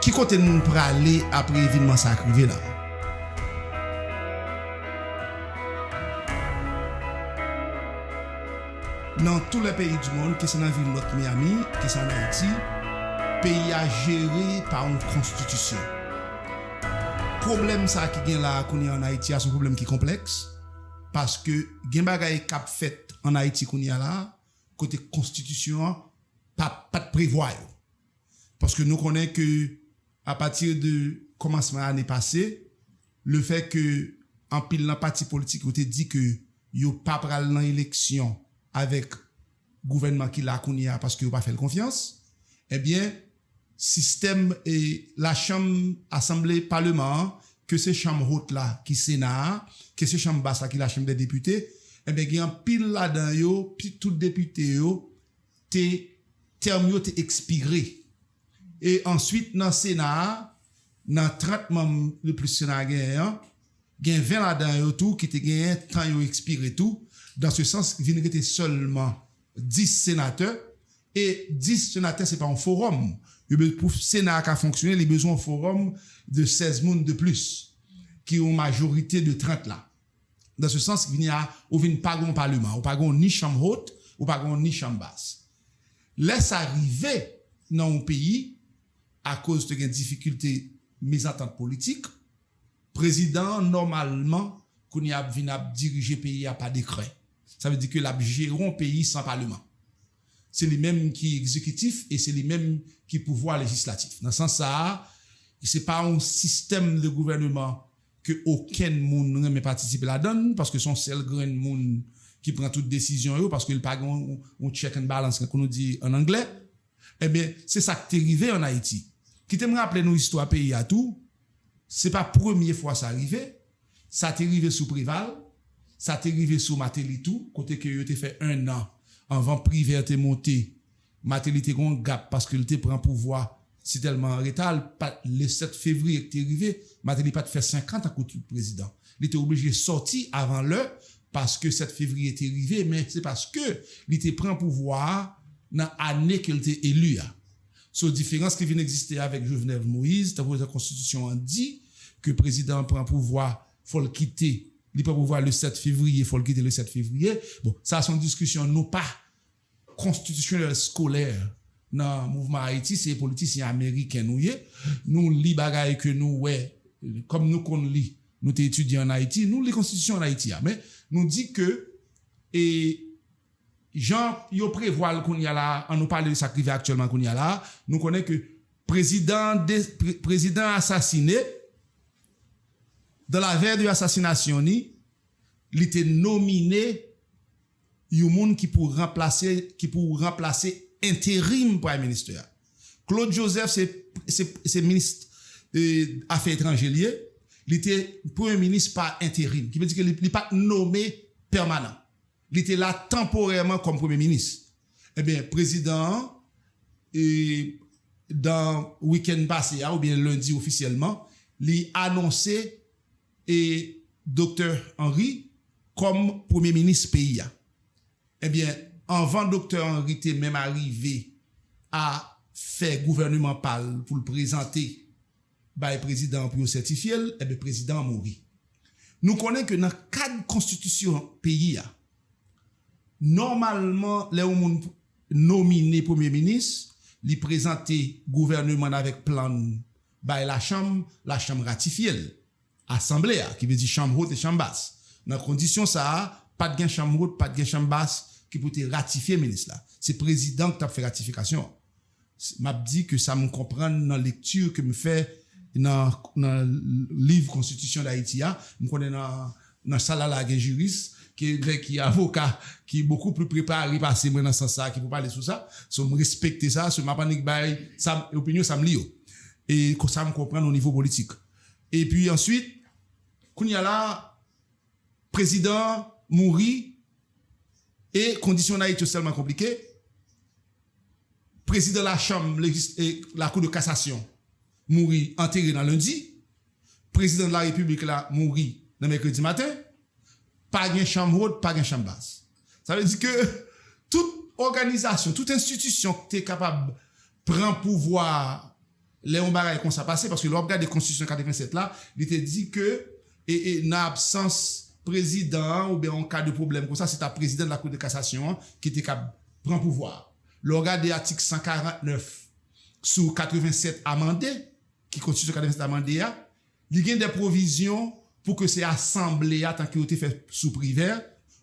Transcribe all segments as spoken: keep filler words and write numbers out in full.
Ki kote n prale apre evenman sa k rive la? Nan tou lè peyi di monn, ke se nan vil North Miami, ke se ann Ayiti, peyi a jere pa yon konstitisyon. Pwoblèm sa ki gen la a kounye a ann Ayiti a, se yon pwoblèm ki konplèks, paske gen bagay k ap fèt ann Ayiti kounye a la a, kote konstitisyon an pa, pa t prevwa yo. Paske nou konnen ke apati de kòmansman ane pase, lefè ke anpil nan pati politik yo te di ke yo pa pral nan eleksyon avèk gouvènman ki la kounye a paske yo pa fè l konfyans, ebyen, sistèm e lachanm, asanble, paleman an, ke se chanm wot la ki Sena a, ke se chanm bas la ki Lachanm dè Depite, ebyen, gen anpil ladan yo, pi tout depite yo, te, tèm yo te ekspire. E answit, nan Sena a, nan trant manm le plis Sena a genyen an, gen ven ladan yo tou ki te genyen tan yo ekspire tou. Dan se sans, vin rete sèlman dis senatè. E dis senatè, se pa yon fowòm. Yo be-, pou Sena a ka fonksyone, li bezwen yon fowòm de sèz moun de plis, ki yon majorite de trant la. Dan se sans, vini a, ou vin pa gen yon paleman, ou pa gen yon ni chanm wot, ou pa gen yon ni chanm bas. Lè sa rive nan yon peyi, akoz te gen difikilte mezantant politik, prezidan an, nòmalman, kounye a ap vin ap dirije peyi a pa dekrè. Sa vle di ke l ap jere yon peyi san paleman. Se li menm ki egzekitif e se li menm ki pouvwa lejislatif. Nan sans sa a, se pa yon sistèm de gouvèneman ke okenn moun renmen patisipe ladan l, paske se yon sèl grenn moun ki pran tout desizyon yo, paske l pa gen yon, yon check and balance, tankou nou di ann anglè. Ebyen, se sa k te rive ann Ayiti. Kite m raple nou istwa peyi a tou, se pa premye fwa sa rive. Sa te rive sou Preval, sa te rive sou Martelly tou, kote ke yo te fè ennan anvan Privert te monte, Martelly te gen yon gap paske l te pran pouvwa sitèlman an reta, l pa t, le sèt fevriye k te rive, Martelly pa t fè senk an tankou tout prezidan. Li te oblije sòti avan lè paske sèt fevriye te rive, men se paske li te pran pouvwa a nan ane ke l te eli a. So, diferans ki vin egziste avèk Jovenel Moïse, tankou jan konstitisyon an di, ke prezidan an pran pouvwa, fò l kite, li pran pouvwa le sèt fevriye, fò l kite le sèt fevriye. Bon, sa se yon diskisyon nou pa konstitisyonèl skolè nan mouvman Ayiti, se politisyen ameriken nou ye. Nou li bagay ke nou wè, kòm nou konn li, nou te etidye ann Ayiti, nou li konstitisyon ann Ayiti a. Men, nou di ke, e, jan yo prevwa l kounye a la, an nou pale de sa k rive aktyèlman kounye a la, nou konnen ke prezidan de, pre-, prezidan asasine, dans la veille de asasinasyon ni, li te nomine yon moun ki pou ranplase, ki pou ranplase enterim Prime Minister a. Claude Joseph se, se, se minis, e, afè etranje li ye. Li te premye minis pa enterim, ki vle di ke li, li pa t nome pèmanan. Li te la tanporèman kòm premye minis. Ebyen, prezidan an, e, dan wikenn pase a, oubyen lendi ofisyèlman, li anonse, e, Doktè Henry kòm premye minis peyi a. Ebyen, anvan Doktè Henry te menm arive a fè gouvèneman pa l pou l prezante bay prezidan an pou yo sètifye l, ebyen, prezidan an mouri. Nou konnen ke nan kad konstitisyon peyi a, nòmalman, lè yon moun nomine premye minis, li prezante gouvèneman l avèk plan l bay lachanm, lachanm ratifye l. Asanble a, ki vle di chanm wot e chanm bas. Nan kondisyon sa a, pa t gen chanm wot, pa t gen chanm bas ki pou te ratifye minis la. Se prezidan ki t ap fè ratifikasyon an. M ap di ke sa m konprann nan lekti ke m fè nan, nan liv Konstitisyon Dayiti a. M konnen nan, nan sal la, la gen jiris, ke, ki avoka, ki bokou pli prepare pase mwen nan sans sa, ki pou pale sou sa. So, m respekte sa, so, m ap annik bay sa, opinyon sa m li yo. E konsa m konprann o nivo politik. Epi answit, kounye a la, prezidan an mouri, e kondisyon Dayiti yo tèlman konplike, prezidan lachanm lejis-, e, lakou de kasasyon mouri, antere nan lendi, prezidan de la repiblik la mouri nan mèkredi maten, pa gen chanm wot, pa gen chanm bas. Sa vle di ke tout òganizasyon, tout enstitisyon ki te kapab pran pouvwa a lè yon bagay konsa pase, paske lè w ap gade konstitisyon katrevennsèt la, li te di ke e, e, nan absans prezidan an oubyen yon ka de pwoblèm konsa, se ta prezidan de la Cour de cassation an ki te ka pran pouvwa a. Lè w gade atik san karantnèf sou katrevennsèt amande, ki konstitisyon katrevennsèt amande a, li gen de pwovizyon pou ke se asanble a, tanke yo te fè sou Privè,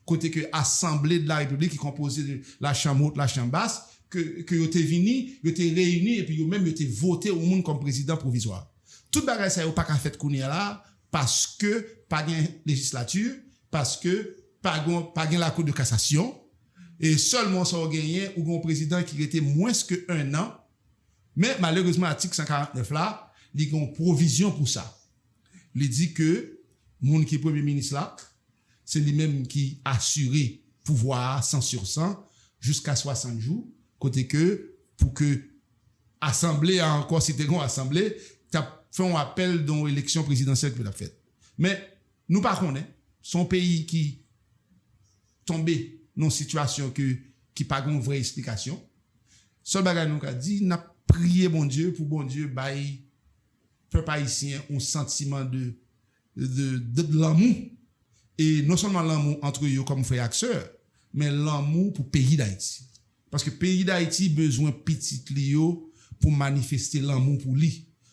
kote ke Asanble de la Repiblik ki konpoze de la Chambre Haute, la Chambre Basse, ke, ke yo te vini, yo te reyini, epi yo menm yo te vote yon moun kòm prezidan pwovizwa. Tout bagay sa yo pa ka fèt kounye a la, paske pa gen lejislati, paske pa gen, pa gen lakou de kasasyon, e sèlman sa w genyen, ou gen yon prezidan ki rete mwens ke en an, men malerezman, atik san karantnèf la, li gen yon pwovizyon pou sa. Li di ke moun ki premye minis la, se li menm ki asire pouvwa a san sou san jiska swasant jou, kote ke pou ke asanble a ankò, si te gen yon asanble, t ap fè yon apèl de yon eleksyon prezidansyèl ki t ap fèt. Men, nou pa konnen, se yon peyi ki tonbe nan yon sitiyasyon ke, ki pa gen yon vrè esplikasyon. Sèl bagay nou ka di, n ap priye Bondye pou Bondye bay pèp ayisyen yon santiman de, de, de, de lanmou. E non sèlman lanmou antre yo kòm frè ak sè, men lanmou pou peyi Dayiti. Paske peyi Dayiti bezwen pitit li yo pou manifeste lanmou pou li,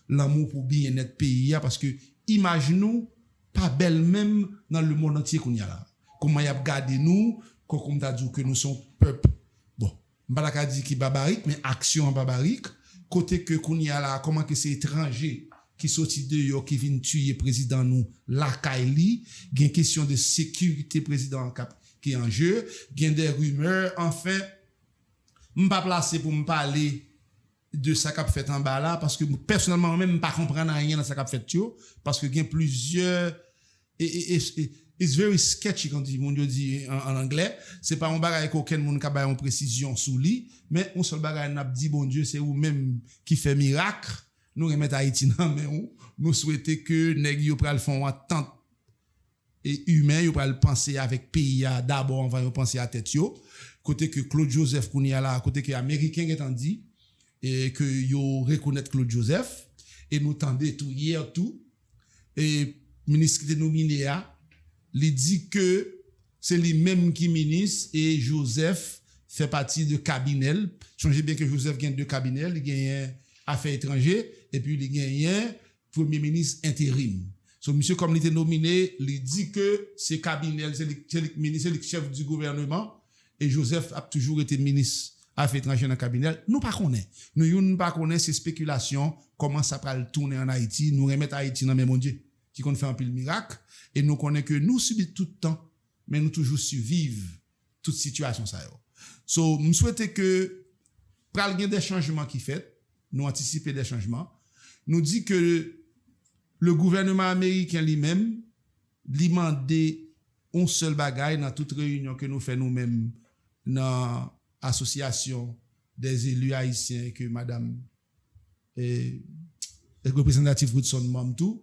lanmou pou byennèt peyi a, paske imaj nou pa bèl menm nan lemonn antye kounye a la. Kòman y ap gade nou, kòm, kòm ta di w ke nou se yon pèp, bon, m pa ta ka di ki babarik, men aksyon an babarik, kote ke kounye a la, kòman ke se etranje ki soti deyò, ki vin tiye prezidan nou lakay li, gen kesyon de sekirite prezidan an k ap, ki an je, gen de rimè, anfen, m pa plase pou m pale de sa k ap fèt anba la, paske pèsonèlman, mwen menm, m pa konprann anyen nan sa k ap fèt yo, paske gen plizyè, e, e, e, e, it's very sketchy, kon di, moun yo di an, an anglè. Se pa yon bagay ke okenn moun ka bay yon presizyon sou li, men yon sèl bagay n ap di Bondye, se ou menm ki fè mirak, nou remèt Ayiti nan men w, nou swete ke nèg yo pral fè yon antant e imen, yo pral panse avèk peyi a dabò anvan yo panse a tèt yo. Kote ke Claude Joseph kounye a la, kote ke Ameriken gentan di, e ke yo rekonèt Claude Joseph, e nou tande tou yè tou, e minis ki te nomine a, li di ke se li menm ki minis e Joseph fè pati de kabinè l. Sonje byen ke Joseph gen de kabinè, li genyen afè etranje, epi li genyen premye minis enterim. So, misye, kòm li te nomine, li di ke se kabinè l, se li, se li k minis, se li k chèf di gouvèneman, e Joseph ap toujou rete minis afè etranjè nan kabinè l. Nou pa konnen. Nou youn pa konnen, se spekilasyon, kòman sa pral tounen ann Ayiti. Nou renmèt Ayiti nan men Bondye, ki konn fè anpil mirak, e nou konnen ke nou sibi tout tan, men nou toujou siviv tout sitiyasyon sa yo. So, m swete ke pral gen de chanjman ki fèt, nou antisipe de chanjman. Nou di ke le gouvèneman ameriken li menm, li mande yon sèl bagay nan tout reyinyon ke nou fè nou menm nan Asosyasyon dè Eli Ayisyen ke madanm e, e reprezantatif Woodson manm tou,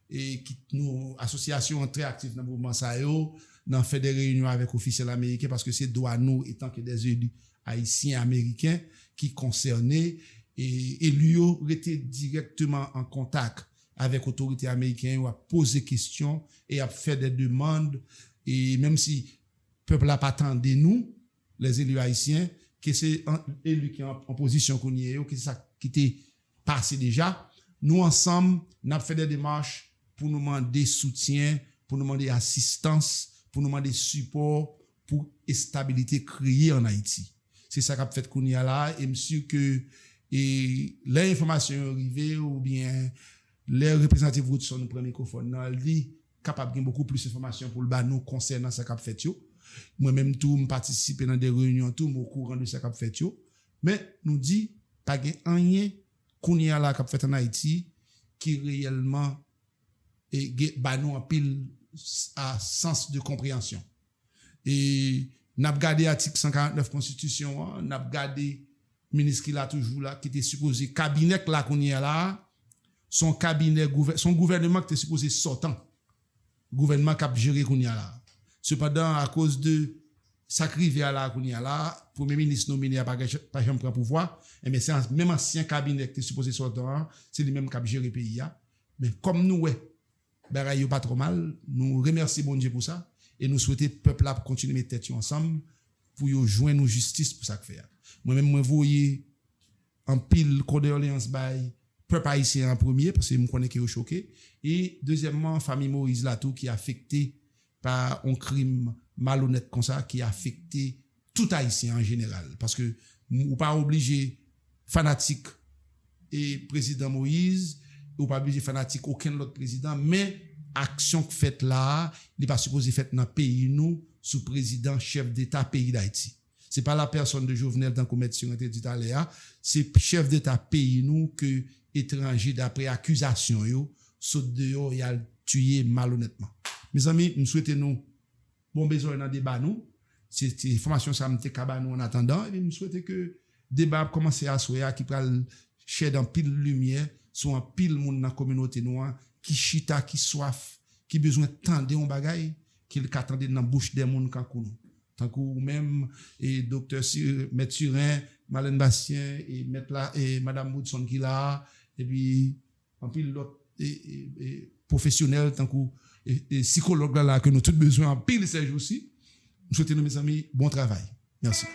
e ki nou, asosyasyon an trè aktif nan mouvman sa yo, nan fè de reyinyon avèk ofisyèl ameriken, paske se dwa nou, etanke dè eli ayisyen ameriken ki konsène, e eli yo rete dirèkteman an kontak avèk otorite ameriken yo, ap poze kesyon e ap fè de demann, e menm si pèp la pa tande nou, lèzeli ayisyen, ke se an, eli ki an, an pozisyon kounye yo, ke se sa ki te pase deja, nou ansanm, n ap fè de demach pou nou mande soutyen, pou nou mande asistans, pou nou mande sipò pou estabilite kreye ann Ayiti. Se sa k ap fèt kounye a la, e m si ke, e, lè enfòmasyon yo rive, oubyen lè reprezantatif Woodson pran mikwofòn nan, li kapab gen bokou plis enfòmasyon pou l ba nou konsènan sa k ap fèt yo. Mwen menm tou, m patisipe nan de reyinyon tou, m okouran de sa k ap fèt yo. Men, nou di, pa gen anyen kounye a la k ap fèt ann Ayiti ki reyèlman, e, gen, ba nou anpil s-, a, sans de konpreyansyon. E n ap gade atik san karant nèf konstitisyon an, n ap gade minis ki la toujou la, ki te sipoze, kabinè k la kounye a la, se yon kabinè gouvè-, se yon gouvèneman ki te sipoze sòtan. Gouvèneman k ap jere kounye a la. Sepandan, akoz de Sa k rive a la kounye a la, premye minis nomine a pa, pa janm pran pouvwa, enben se menm ansyen kabinè ki te sipoze sòtan an, se li menm k ap jere peyi a. Men kòm nou wè bagay yo pa twò mal, nou remèsye Bondye pou sa, e nou swete pèp la ap kontinye met tèt yo ansanm pou yo jwenn yon jistis pou sa k fè a. Mwen menm, mwen voye anpil kondoleyans bay pèp ayisyen an premye, paske m konnen ke yo choke, e dezyèmman, fanmi Moyiz la tou ki afekte pa yon krim malonèt konsa ki afekte tout Ayisyen an jeneral. Paske ou pa oblije fanatik e prezidan Moyiz, ou pa oblije fanatik okenn lòt prezidan, men aksyon k fèt la a, li pa sipoze fèt nan peyi nou sou prezidan chèf deta peyi Dayiti. Se pa la pèsòn de Jovenel, tankou Mèt Siren te di talè a, se chèf deta peyi nou ke etranje, daprè akizasyon yo, sot deyò, y al tiye malonètman. Mezanmi, m swete nou bon bezwen nan deba nou. Se ti enfòmasyon sa m te ka ba nou an atandan. Epi m swete ke deba ap kòmanse aswè a ki pral shed anpil limyè sou anpil moun nan kominote nou an ki chita, ki swaf, ki bezwen tande yon bagay ke l ka tande nan bouch de moun kankou nou. Tankou ou menm, e doktè Sir-, mèt Siren, Malèn Bastien, e mèt la, e madam Woodson ki la a, epi anpil lòt e, e, e, pwofesyonèl tankou e, e, sikològ la, la ke nou tout bezwen anpil sèjousi. M swete nou, mezanmi, bon travay. Mèsi.